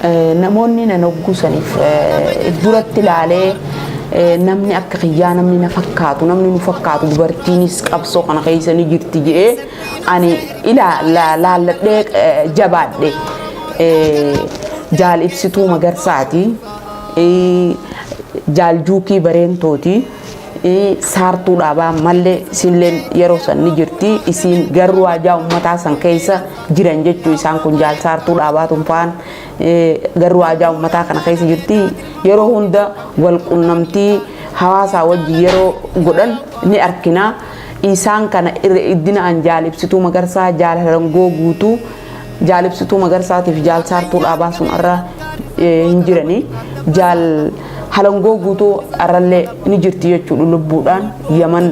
Namoonni nan hogguu saniif duratti ilaalee, namni akka kiyyaa, namni na fakkaatu, namni nu fakkaatu, dubartiinis qabsoo kana keessa ni jirti jedhee ani laalladhee jabaadhe Jaal Ibsituu Magarsaati. Jaal Juukii Bareentooti. Saartuu Dhaabaa ammallee isinleen yeroo san ni jirti. Isiin garuu haajaa uummataa san keessa jiran jechuu. Isaan kun, Jaal Saartuu Dhaabaa tunfaan, garuu haajaa uummataa kana keessa jirti. Yeroo hunda wal qunnamtii hawaasaa wajjin yeroo godhan ni arkina. Isaan kana irra iddina an Jaal Ibsituu Magarsaa, Jaal Harangoo Guutuu, Jaal Ibsituu Magarsaatiif Jaal Saartuu Dhaabaa sun irra hin jirani. Jaal Halangoo Guutuu arrallee ni jirti jechuudha, lubbuudhaan Yaman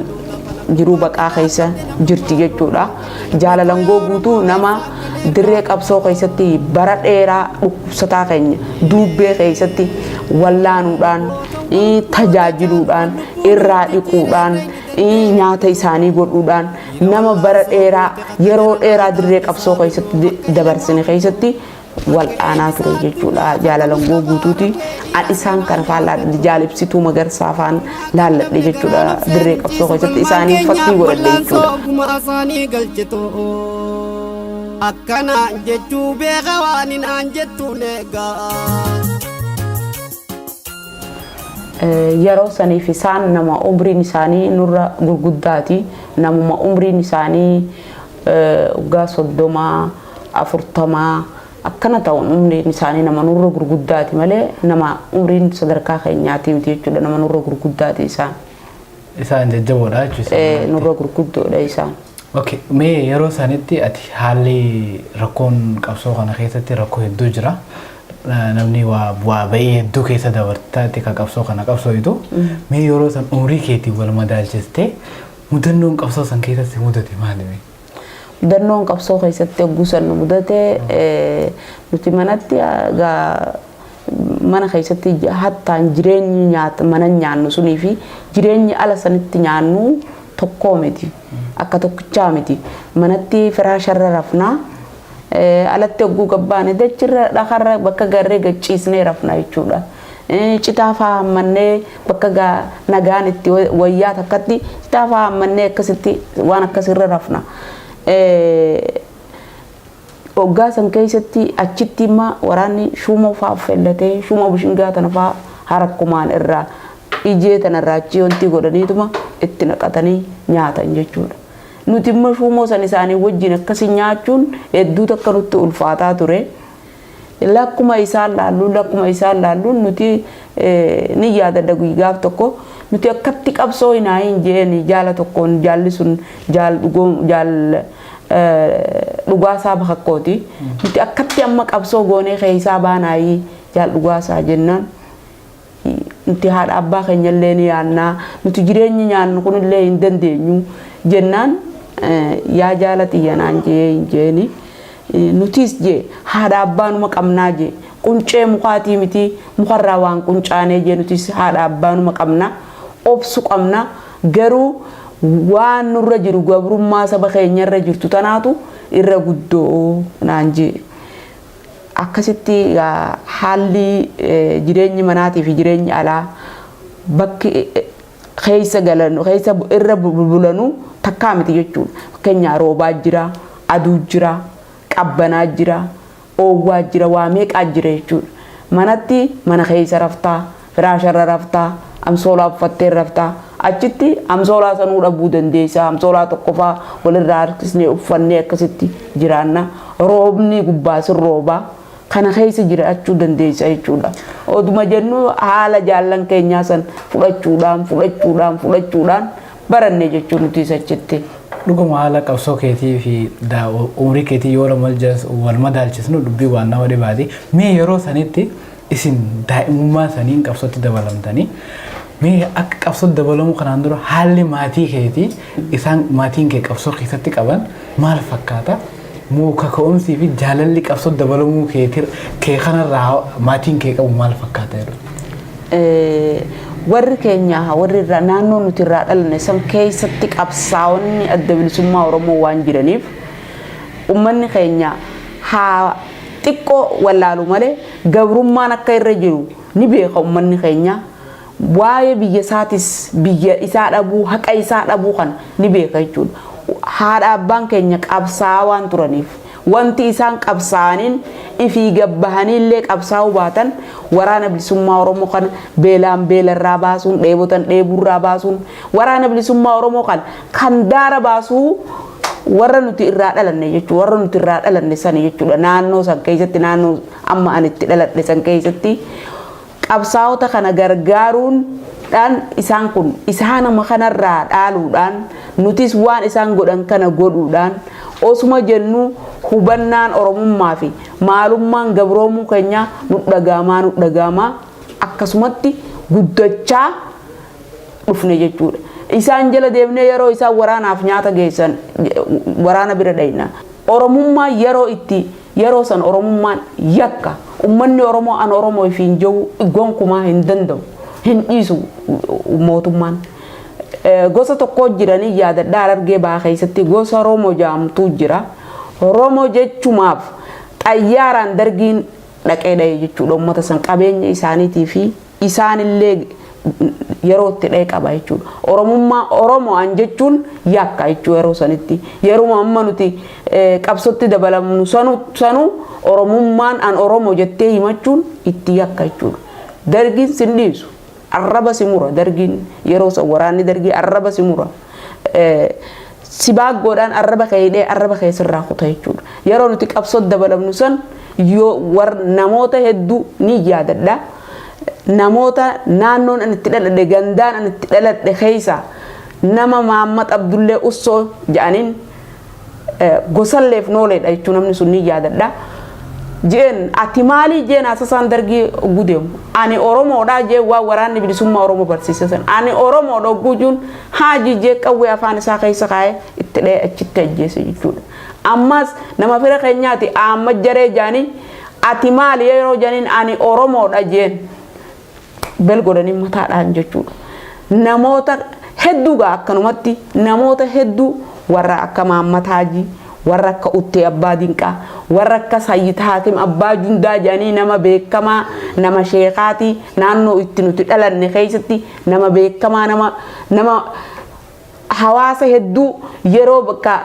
jiruu baqaa keessa jirti jechuudha. Jaal Halangoo Guutuu nama dirree qabsoo keessatti bara dheeraa dhukkubsataa keenya duubbee keessatti wallaanuudhaan, tajaajiluudhaan, irraa dhiquudhaan, nyaata isaanii godhuudhaan nama bara dheeraa, yeroo dheeraa dirree qabsoo keessatti dabarsine keessatti wal'aanaa ture jechuudha. Jaal Halangoo Guutuuti. An isaan kana faan laalladhe, Jaal Ibsituu Magarsaa faan laalladhe jechuudha, dirree qabsoo keessatti isaanii fakkii godhadhe jechuudha. Oguma asaanii galchitu akkanaan jechuu beeka, waan hin aan jettuun eegaa. Yeroo saniif isaan nama umriin isaanii nurra gurguddaati. Namuma umriin isaanii waggaa 30, 40 akkana ta'uun, umriin isaanii nama nurra gurguddaati malee nama umriin sadarkaa keenyaati miti jechuudha. Nama nurra gurguddaati isaan. Isaan jajjaboodha jechuudha. Nurra gurguddoodha isaan. Okay. Mee yeroo sanitti ati haalli rakkoon qabsoo kana keessatti rakkoo hedduu jira. Namni waa bu'aa ba'ii hedduu keessa dabartaatti kan qabsoo kana qabsooyitu. Mee yeroo san umrii keetiin wal madaalchistee mudannoon qabsoo san keessatti mudate maali? Mudannoon qabsoo keessatti hogguu san nu mudate, nuti manatti mana keessatti hattaan jireenyi nyaata mana nyaannu sunii fi jireenyi ala sanitti nyaannu tokkoo miti. Akka tokkichaa miti. Manatti firaasharra rafnaa. Alatti hogguu gabbaane dachirra, dhakarra, bakka garree gacciisnee rafna jechuudha. Citaa fa'aa hammannee, bakka nagaan itti wayyaa takkatti citaa fa'aa hammannee akkasitti waan akkasirra rafna. Hoggaa san keessatti achitti imma waraanni shuumoo fa'aa uffallatee, shuumoo bishingaa tana fa'aa harakkumaan irraa ijee tanarraa achi wanti godhaniituma itti naqatanii nyaatan jechuudha. Nuti immoo shuumoo san isaanii wajjin akkasi nyaachuun hedduu takka nutti ulfaataa ture. Lakkuma isaan laallu nuti ni yaadadha, gaaf tokko nuti akkatti qabsoo hinaa hin jeen jaala tokkoon, jaalli sun jaal dhugoo, jaal Dhugaasaa Bakakkooti. Nuti akkatti amma qabsoo goonee keessaa baanaayii, Jaal Dhugaasaa jennaan, nuti haadha abbaa keenya illee ni yaannaa, nuti jireenyi nyaannu kunillee hin dandeenyu jennaan, yaa jaala xiyyanaan jee hin jeeni, nutis jee haadha abbaanuma qabnaa jee, quncee mukaatii miti, mukarraa waan quncaanee jee, nutis haadha abbaanuma qabna, obsu qabna, garuu waan nurra jiru gabrummaa saba keenyarra jirtu tanaatu irra guddoo naan jee. Akkasitti haalli jireenyi manaatii fi jireenyi alaa, bakki keessa galan, keessa irra bulanu takkaa miti jechuudha. Fakkeenyaa roobaa jira, aduu jira, qabbanaa jira, oowwaa jira, waa meeqaa jira jechuudha. Manatti mana keessa raftaa, firaasharra raftaa, amsoolaa uffattee raftaa. Achitti amsoolaa sanuu dhabuu dandeessa. Amsoolaa tokko faa walirraa harkisnee uffannee akkasitti jiraanna. Roobni gubbaa sin roobaa. Kana keessa jiraachuu dandeessa jechuudha. Oduma jennu haala jaallan keenyaa san fudhachuudhaan, fudhachuudhaan, fudhachuudhaan baranne jechuun nuti achitti. Dhuguma haala qabsoo keetii fi umrii keetii yoo wal madaalchisnu dubbii waan nama dhibaati. Mee yeroo sanitti isin daa'imummaa saniin qabsootti dabalamtanii, mee akka qabsootti dabalamuu kanaan dura haalli maatii keetii, isaan maatiin kee qabsoo keessatti qaban maal fakkaata? Moo kaka'umsii fi jaalalli qabsootti dabalamuu keetii kee kanarraa maatiin kee qabu maal fakkaata yeroo? Warri keenya, warri irraa naannoo nuti irraa dhalanne san keessatti qabsaa'onni Adda Bilisummaa Oromoo waan jiraniif, ummanni keenya haa xiqqoo wallaalu malee Gabrummaan akka irra jiru ni beeka uummanni keenya. Waa'ee biyya isaatis, biyya isaa dhabuu, haqa isaa dhabuu kana ni beeka jechuudha. Haadha abbaan keenya qabsaa'aa waan turaniif, wanti isaan qabsaa'aniin ifii gabbahaniillee qabsaa'uu baatan, waraana bilisummaa Oromoo kana beelaan beelarraa baasuun, dheebotan dheebuurraa baasuun, waraana bilisummaa Oromoo kana kan daara baasuu warra nuti irraa dhalanne jechuudha. Warra nuti irraa dhalanne sani jechuudha. Naannoo san keessatti, naannoo amma ani itti dhaladhe san keessatti, qabsaa'ota kana gargaaruudhaan, isaan kun isaanuma kanarraa dhaaluudhaan, nutis waan isaan godhan kana godhuudhaan, osuma jennu hubannaan Oromummaa fi maalummaan gabroomuu keenyaa nu dhagaamaa, nu dhagaamaa, akkasumatti guddachaa dhufne jechuudha. Isaan jala deemnee yeroo isaan waraanaaf nyaata geessan waraana bira dhayna. Oromummaa yeroo itti, yeroo san Oromummaan yakka. Uummanni Oromoo an Oromoo ifiin jiru gonkumaa hin danda'u. Hin dhiisu mootummaan. Gosa tokko jiranii yaadadhaa, Harargee Bahaa keessatti gosa Oromoo jedhamtu jira. Oromoo jechumaaf xayyaaraan dargiin dhaqee dha'e jechuudha, uummata san qabeenya isaaniitii fi isaanillee yeroo itti dha'e qaba jechuudha. Oromummaa, Oromoo an jechuun yakka jechuudha yeroo sanitti. Yeruma amma nuti qabsootti dabalamnu sanu Oromummaan an Oromoo jettee himachuun itti yakka jechuudha. Dargiin sin dhiisu. Arraba si mura dargiin yeroo san, waraanni dargii arraba si mura. Si baaggoodhaan arraba kee hidhee arraba kee sirraa kuta jechuudha. Yeroo nuti qabsootti dabalamnu san yoo war namoota hedduu ni yaadadha. Namoota naannoon ani itti dhaladhe, gandaan ani itti dhaladhe keessa nama Maammat Abdullee Ussoo jedhaniin, gosalleef nooleedha jechuun, namni sun ni yaadadha. Jeen ati maalii jeen asasaan dargii ogguu deemu, ani Oromoodha jeen. Waan waraanni bilisummaa Oromoo barsiise san, ani Oromoodha ogguu juun, haajii jee qawwee afaan isaa keessa kaa'ee itti dha'ee achitti ajjeese jechuudha. Ammas nama fira keenyaati, amma jaree jaanii, ati maali yeroo janiin, ani Oromoodha jeen, bel godhanii mataadhaan jechuudha. Namoota hedduu gaa akkanumatti, namoota hedduu, warra akka Maammat Haajii, warra akka Uttee Abbaa Dinqaa, warra akka Sayyid Haakim Abbaa Jundaa jedhanii, nama beekamaa, nama sheekaatii, naannoo itti nuti dhalanne keessatti nama beekamaa, nama hawaasa hedduu yeroo bakka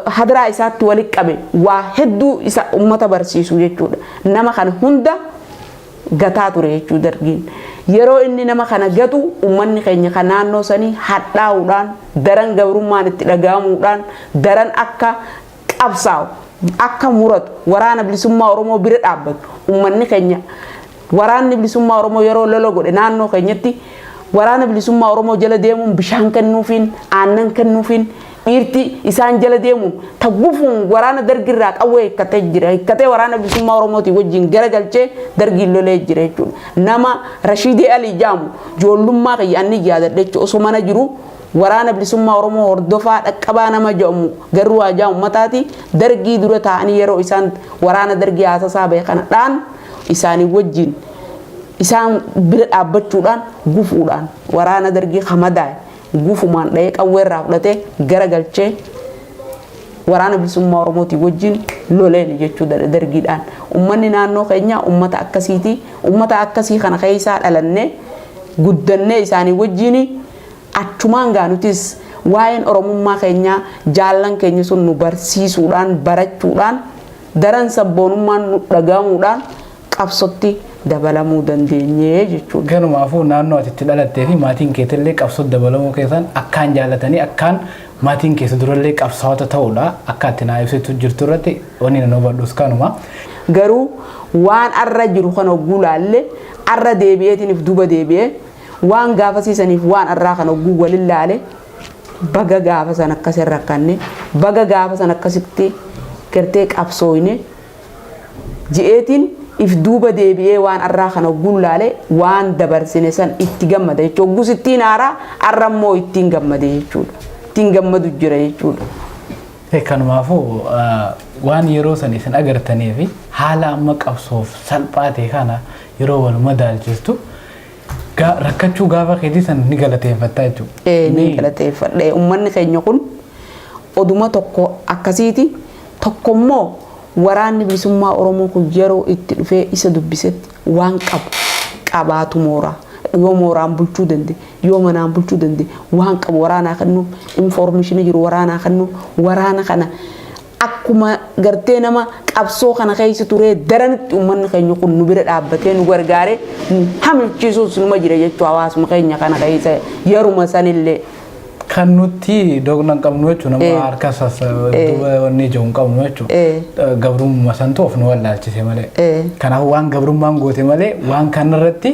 hadiraa isaatti walitti qabe waa hedduu isa ummata barsiisu jechuudha. Nama kana hunda gataa ture jechuu dargiin. Yeroo inni nama kana gatu, uummanni keenya kan naannoo sanii hadhaa'uudhaan, daran gabrummaan itti dhaga'amuudhaan, daran akka qabsaa'u, akka muratu, waraana bilisummaa Oromoo bira dhaabbatu. Uummanni keenya, waraanni bilisummaa Oromoo yeroo lola godhe naannoo keenyatti, waraana bilisummaa Oromoo jala deemuun bishaan kennuufiin, aannan kennuufiin, dhiirti isaan jala deemuun taggufuun waraana dargirraa qawwee hiikkatee jira. Hiikkatee waraana bilisummaa Oromootii wajjin garagalchee dargiin lolee jira jechuudha. Nama Rashiidee Alii jaamu ijoollummaa kiyya anni yaadadha jechuudha. Osoo mana jiru waraana bilisummaa Oromoo hordofaa dhaqqabaa nama jedhamu garuu haajaa uummataati dargii dura taa'anii yeroo isaan waraana dargii haasasaa bahe kana dhaan isaanii wajjin isaan bira dhaabbachuudhaan, gufuudhaan waraana dargii hamadaa'e gufumaan dha'ee qawweerraa fudhatee garagalchee waraana bilisummaa Oromootii wajjin loleen jechuu dargiidhaan. Uummanni naannoo keenyaa uummata akkasiiti. Uummata akkasii kana keessaa dhalannee guddannee isaanii wajjin achumaan gaa nutis waa'een Oromummaa keenyaa jaallan keenya sun nu barsiisuudhaan, barachuudhaan, daran sabboonummaan nu dhagahamuudhaan qabsotti dabalamuu dandeenye jechuudha. Ganumaafuu naannoo ati itti dhalattee fi maatiin keetillee qabsootti dabalamuu keessan akkaan jaallatanii, akkaan maatiin keessa durallee qabsaa'ota ta'uudha akka ati naa ibsitu jirtu irratti wanni nan hubadhus kanuma. Garuu waan arra jiru kana hogguu laalle, arra deebi'eetiniif duuba deebi'ee waan gaafasiisaniif waan arraa kana hogguu walin laale, baga gaafa san akkasin rakkanne, baga gaafa san akkasitti gartee qabsooyne ji'eetiin if duuba deebi'ee waan arraa kana hogguun laale, waan dabarsine san itti gammada jechuudha. Hoggus ittiin haaraa, arra immoo ittiin gammade jechuudha. Ittiin gammadu jira jechuudha. Kanumaafuu waan yeroo san isin agartanii fi haala amma qabsoof salphaa ta'e kana yeroo wal madaalchistu, rakkachuu gaafa keetii san ni galateeffattaa jechuudha. Ni galateeffadhe. Uummanni keenya kun oduma tokko akkasiiti, tokkommoo Waraanni bilisummaa Oromoo kun yeroo itti dhufee isa dubbisetti waan qabu qabaatu mooraa. Yoo mooraan bulchuu danda'e, yoo manaan bulchuu danda'e, waan qabu waraanaa kennuuf, information jiru waraanaa kennuuf, waraana kana akkuma gartee nama qabsoo kana keessa turee daranitti uummanni keenya kun nu bira dhaabbatee nu gargaaree nu hamilchiisuus numa jira jechuu hawaasuma keenya kana keessa yeruma sanillee. Kan nuti doqna hin qabnu jechuun nama harka duuba wanni ija'u hin qabnu jechuudha. Gabrummaa santu of nu wallaalchise malee. Kanaaf waan gabrummaan goote malee waan kanarratti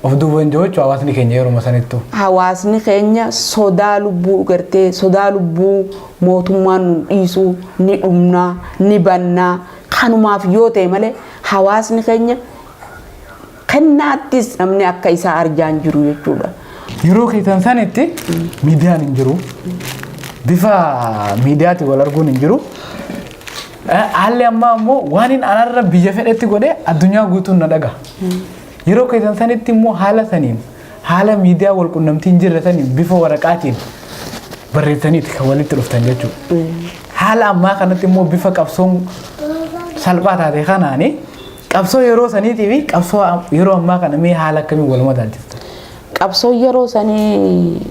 of duuba hin jiru jechuudha hawaasni keenya yeruma sanittu. Hawaasni keenya sodaa lubbuu gartee sodaa lubbuu mootummaan nu dhiisuu ni dhumnaa ni bannaa kanumaaf yoo ta'e malee hawaasni keenya kennaattis namni akka isaa arjaan jiru jechuudha. Yeroo keessan sanitti miidiyaan hin jiru. Bifa miidiyaatiin wal arguun hin jiru. Haalli ammaa immoo waan hin anarra biyya fedhetti godhee addunyaa guutuun na dhaga. Yeroo keessan sanitti immoo haala saniin haala miidiyaa wal qunnamtii hin jirre saniin bifa waraqaatiin barreessaniiti kan walitti dhuftan jechuudha. Haala ammaa kanatti immoo bifa qabsoon salphaa taate kanaani qabsoo yeroo saniitii fi qabsoo yeroo ammaa kana mee haala akkamiin wal madaalchista? Qabsoon yeroo sanii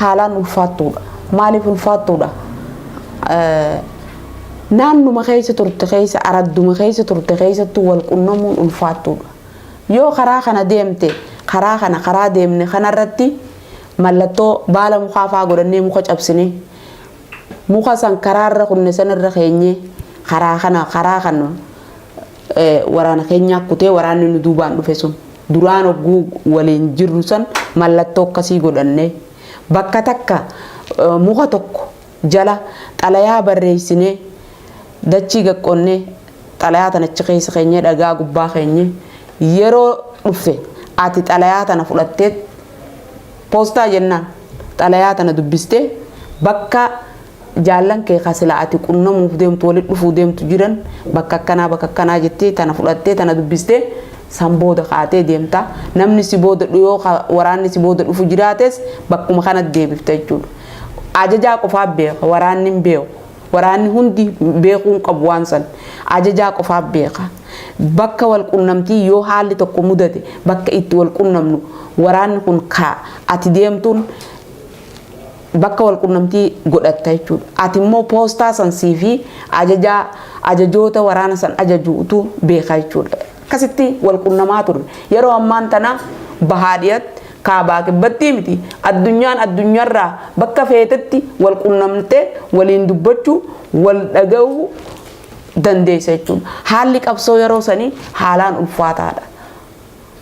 haalaan ulfaattuudha. Maaliif ulfaattuudha? Naannuma keessa turte keessa aradduma keessa turte keessattuu wal qunnamuun ulfaattuudha. Yoo karaa kana deemte karaa kana karaa deemne kanarratti mallattoo baala mukaa fa'aa godhannee muka cabsinee muka san karaarra kunne sanirra keenyee karaa kana karaa kana waraana keenyaa kutee waraanni nu duubaan dhufe sun duraan hogguu waliin jirru san mallattoo akkasii godhannee bakka takka muka tokko jala xalayaa barreessinee dachii gaqqonnee xalayaa tana achi keessa keenyee dhagaa gubbaa keenyee yeroo dhufe ati xalayaa tana fudhattee poostaa jennaan xalayaa tana dubbistee bakka jaallan kee kasila ati qunnamuuf deemtu walitti dhufuu deemtu jiran bakka akkanaa jettee tana fudhattee tana dubbistee san booda kaatee deemta. Namni si booda yoo waraanni si booda dhufu jiraates bakkuma kanatti deebifta jechuudha. Ajajaa qofaa beeka waraanni hin beeku. Waraanni hundi beekuu hin qabu waan san. Ajajaa qofaa beeka. Bakka wal qunnamtii yoo haalli tokko mudate bakka itti wal qunnamnu waraanni kun ka ati deemtuun bakka wal qunnamtii godhatta jechuudha. Ati immoo poostaa san sii fi ajajaa ajajoota waraana san ajajuutu beeka jechuudha. Akkasitti wal qunnamaa turre. Yeroo ammaan tana bahaa dhiyatti kaabaa kibbatti miti addunyaan addunyaarraa bakka feetetti wal qunnamtee waliin dubbachuu wal dhaga'uu dandeessa jechuudha. Haalli qabsoo yeroo sanii haalaan ulfaataadha.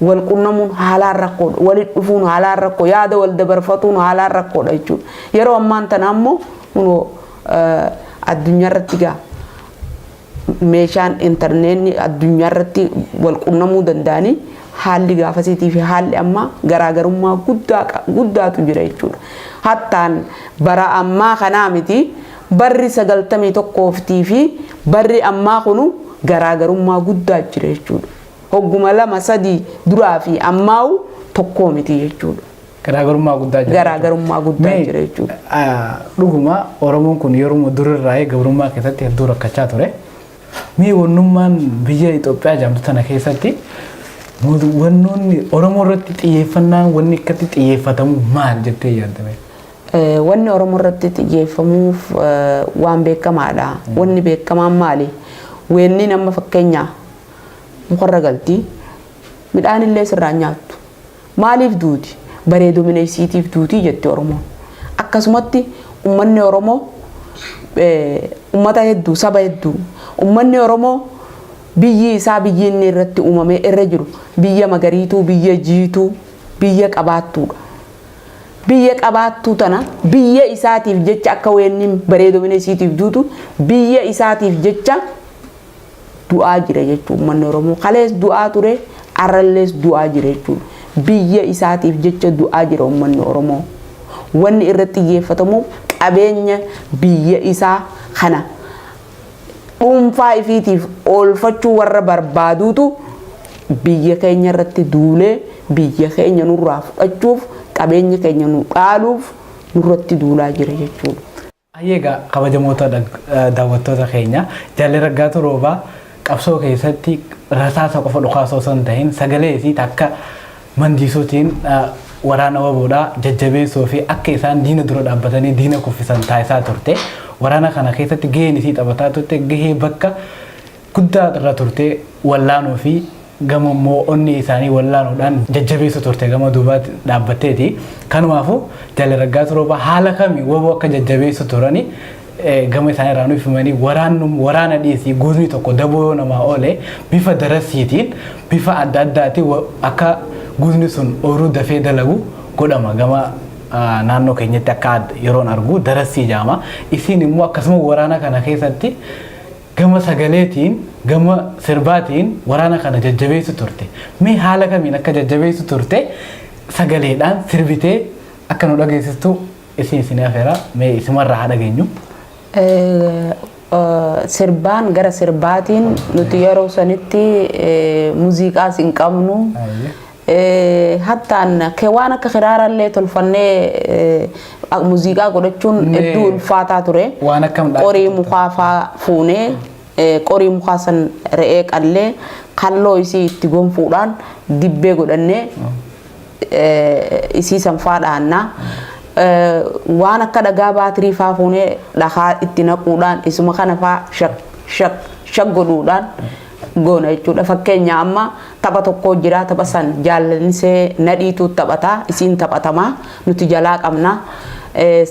Wal qunnamuun haalaan rakkoodha. Walitti dhufuun haalaan rakkoo. Yaada wal dabarfatuun haalaan rakkoodha jechuudha. Yeroo ammaan tana ammoo kunoo addunyaarratti gaa meeshaan intarneetni addunyaarratti wal qunnamuu danda'anii haalli gaafasiitii fi haalli ammaa garaagarummaa guddaatu jira jechuudha. Hattaan bara ammaa kanaa miti barri 91 fi barri ammaa kunu garaagarummaa guddaa jira jechuudha. Hogguma 2 3 duraa fi ammaa'u tokkoo miti jechuudha. Garaagarummaa guddaa jira. Garaagarummaa guddaa jira jechuudha. Dhuguma Oromoon kun yeroo durirraa gabrummaa keessatti hedduu rakkachaa ture. Mee wannummaan biyya Itoophiyaa jedhamtu tana keessatti wannoonni Oromoo irratti xiyyeeffannaan wanni akkatti xiyyeeffatamu maal jettee yaadda? Wanni Oromoo irratti xiyyeeffamuuf waan beekamaadha. Wanni beekamaan maali? Weenni nama fakkeenyaa mukarra galti. Midhaan illee sirraa nyaattu. Maaliif duuti? Bareedumina isiitiif duuti jetti Oromoon. Akkasumatti uummanni Oromoo uummata hedduu saba hedduu uummanni Oromoo biyyi isaa biyyi inni irratti uumamee irra jiru biyya magariituu biyya jiituu biyya qabaattuudha. Biyya qabaattuu tana biyya isaatiif jecha akka weenni bareedumina isiitiif duutu biyya isaatiif jecha du'aa jira jechuudha uummanni Oromoo. Kalees du'aa ture arrallees du'aa jira jechuudha. Biyya isaatiif jecha du'aa jira uummanni Oromoo. Wanni irratti xiyyeeffatamu qabeenya biyya isaa kana dhuunfaa ifiitiif oolfachuu warra barbaaduutu biyya keenya irratti duulee biyya keenya nurraa fudhachuuf qabeenya keenya nu dhaaluuf nurratti duulaa jira jechuudha. Egaa kabajamoota daawwattoota keenya, Jaalli Raggaatu Roobaa qabsoo keessatti rasaasa qofa dhukaasoo osoo hin ta'in sagalee isii takka mandiisuutiin waraana waboodhaa jajjabeessuu fi akka isaan diina dura dhaabbatanii diina kuffisan taasisaa turte. Waraana kana keessatti gaheen isii taphataa turte gahee bakka guddaa irra turte, wallaanuu fi gama immoo onni isaanii wallaanuudhaan jajjabeessu turte gama duubaatti dhaabbatteeti. Kanumaafuu Jaalli Raggaatu Roobaa haala kamii waboo akka jajjabeessu turani gama isaanii irraa nuuf himanii, waraana dhiisii gootni tokko daboo yoo namaa oole bifa darasiitiin, bifa adda addaatiin akka gootni sun ooyiruu dafee dalagu godhama. Gama naannoo keenyatti akka yeroon argu darasii jaama. Isiin immoo akkasuma waraana kana keessatti gama sagaleetiin, gama sirbaatiin waraana kana jajjabeessu turte. Mee haala kamiin akka jajjabeessu turte sagaleedhaan sirbitee akka nu dhageessistu isin afeera. Mee isimarraa haa dhageenyu. Sirbaan, gara sirbaatiin nuti yeroo sanitti muuziqaas hin qabnu. Hattaan waan akka kiraarallee tolfannee muuziqaa godhachuun hedduu ulfaataa ture. Waan akkam Qorii mukaa faa fuunee, qorii mukaa san re'ee qallee, kalloo isii itti gonfuudhaan dibbee godhannee isii san faa dhaannaa. Waan akka dhagaa baatirii faa fuunee dhakaa itti naquudhaan isuma kana faa shak shak shak godhuudhaan goona jechuudha. Fakkeenya amma tapha tokko jira, tapha san jaallanisee nadhiitu taphataa, isiin taphatamaa, nuti jalaa qabna.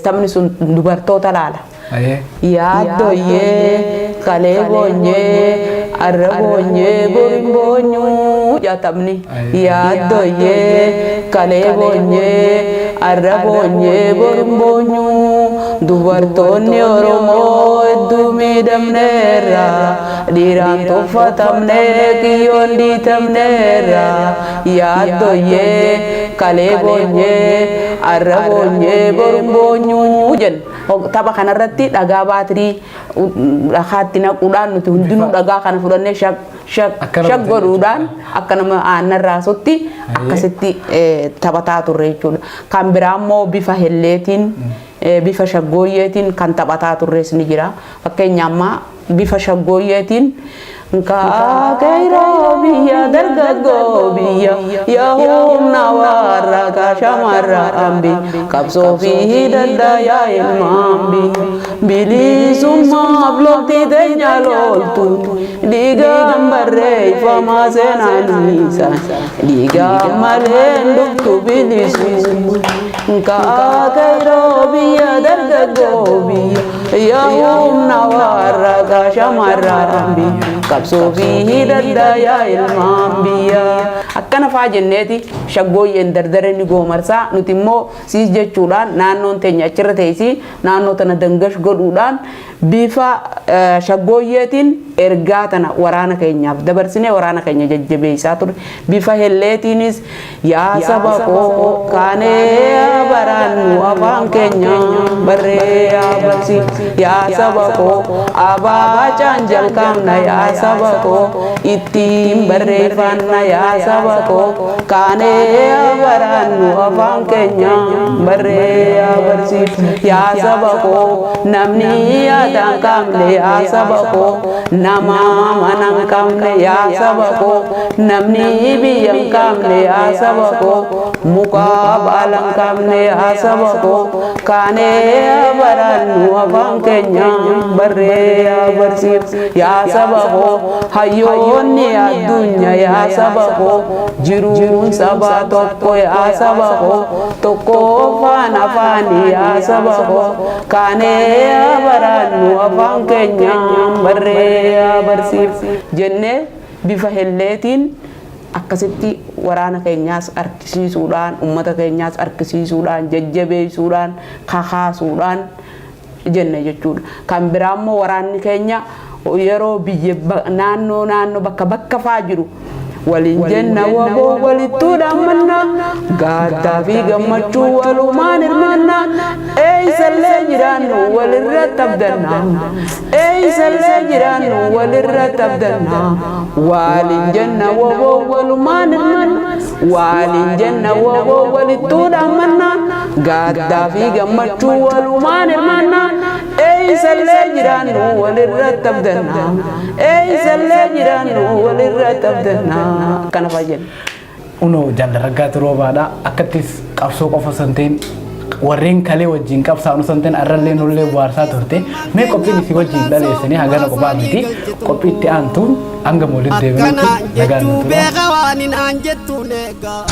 Taphni sun dubartoota laala. Yaaddoyyee kalee boonyee, arra boonyee, borin boonyuu jaatamni. Yaaddoyyee kalee boonyee, arra boonyee, borin boonyuu. Dubartoonni Oromoo hedduu miidhamneerra, dhiiraan tuffatamnee, kiyyoon dhiitamneerra. Yaaddoyyee kalee boonyee, arra boonyee, borin boonyuu jenna. Tapha kanarratti dhagaa baatirii dhakaatti naquudhaan nuti hundinuu dhagaa kana fudhannee shak shak shak godhuudhaan akka nama aannan raasutti akkasitti taphataa turre jechuudha. Kan biraa immoo bifa helleetiin, bifa shaggooyyeetiin kan taphataa turres ni jira. Fakkeenya ammaa bifa shaggooyyeetiin: Kaakayroo biyya, dargaggoo biyya, yaa humna warra ka shamarra ambi, qabsoo fi hidhadha yaa ilmaan biyya, bilisummaaf lolti teenya loltu, dhiigaan barreeffamaa seenaan isaan, dhiigaan maleen dhuftu bilisummaa. Kaakayroo biyya, dargaggoo biyya, yaa humna warra ka shamarra ambi, qabsoo fi hidhadha yaa ilmaan biyya. Akkana faa jenneeti shaggooyyeen dardare ni goomarsaa, nuti immoo siis jechuudhaan naannoon teenya achirra teessii naannoo tana dangash godhuudhaan bifa shaggooyyeetiin ergaa tana waraana keenyaaf dabarsinee waraana keenya jajjabeessaa ture. Bifa helleetiinis: Yaa saba koo, kaanee barannu afaan keenya barree barsi, yaa saba koo, abaacaan jalqabna, yaa saba koo, ittiin barreeffanna, yaa saba koo, kaanee barannu afaan keenya barree barsiif, yaa saba koo, namni yaada hin qabne, yaa saba koo, nama mana hin qabne, yaa saba koo, namni biyya hin qabne, yaa saba koo, muka baala hin qabne, yaa saba koo, kaanee barannu afaan keenya barree barsiif, yaa saba koo, hayyoonni addunyaa, yaa saba koo, jiruun saba tokko, yaa saba koo, tokko afaan afaani, yaa saba koo, kaanee barannu afaan keenya barree barsiif jennee bifa helleetiin akkasitti waraana keenyaas harkisiisuudhaan, ummata keenyaas harkisiisuudhaan, jajjabeessuudhaan, kakaasuudhaan jenne jechuudha. Kan biraa immoo waraanni keenya yeroo biyya naannoo naannoo bakka bakka faa jiru Waliin jenna waboo walittuu dhaammanna, gaaddaa fi gammachuu walumaan hirmaanna. Eeysallee jiraannu walirratti abdanna, eeysallee jiraannu walirratti abdanna. Waliin jenna waboo walumaan hirmaanna, waliin jenna waboo walittuu dhaammanna, gaaddaa fi gammachuu walumaan hirmaanna. Eeysallee jiraannu walirratti abdanna, eeysallee jiraannu walirratti abdanna. Akkana fa'a jenna. Unoo jaallarraggaatu roobaadha. Akkattis qabsoo qofa osoo hin ta'in warreen kalee wajjin qabsaa'an osoo hin ta'in arrallee nullee bohaarsaa turte. Mee qophiin isii wajjin dhaleessanii hagana qophaa miti. Qophii itti aantuun hanga walitti deebinutti Akkanaan nagaan jechuu nu tura. beeka waan hin aan jettuun eegaa.